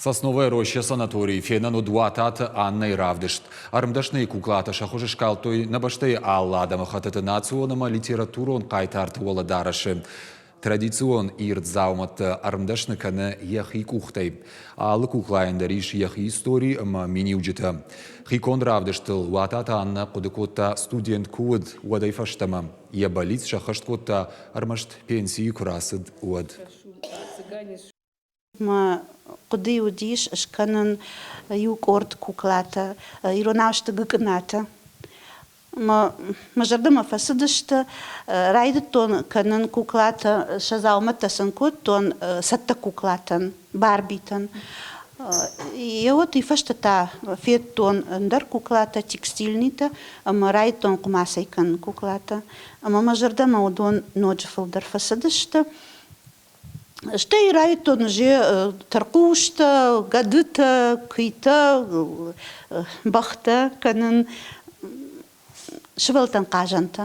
Сосновая роща санаторийы фенӕн уыд Уататы Аннӕйы равдыст. Ӕрмдӕсныйы куклатӕ сӕ хуыз скалдтой нӕ бӕстӕйы алы адӕмыхӕттыты национ ӕмӕ литературон хъайтарты уӕлӕдарӕсы. Традицион ирд дзаумӕттӕ ӕрмдӕсны кӕны йӕхи къухтӕй. Алы куклайӕн дӕр ис йӕхи истори ӕмӕ миниуджытӕ. Хиконд равдыстыл Уататы Аннӕ хъуыды кодта студент куы уыд, уӕдӕй фӕстӕмӕ. Йӕ бӕллиц сӕххӕст кодта, ӕрмӕст пенсийы куы рацыд, уӕд. Мӕ хъуыдыйы уыдис скӕнын иу къорд куклатӕ, иронау сты гыкъынатӕ. Мӕ зӕрдӕмӕ фӕцыдысты. Райдыдтон кӕнын куклатӕ, сӕ дзаумӕттӕ сын кодтон цӕттӕ куклатӕн, барбитӕн. Еуӕт уый фӕстӕ та федтон ӕндӕр куклатӕ, текстильнитӕ ӕмӕ райдыдтон хъуымацӕй кӕнын куклатӕ. Ӕмӕ мӕ зӕрдӕмӕ уыдон ноджы фылдӕр фӕцыдысты. Стӕй райдыдтон уже тӕрхъустӕ, гӕдытӕ, куыйтӕ, бӕхтӕ кӕнын, сывӕллӕттӕн хъазӕнтӕ.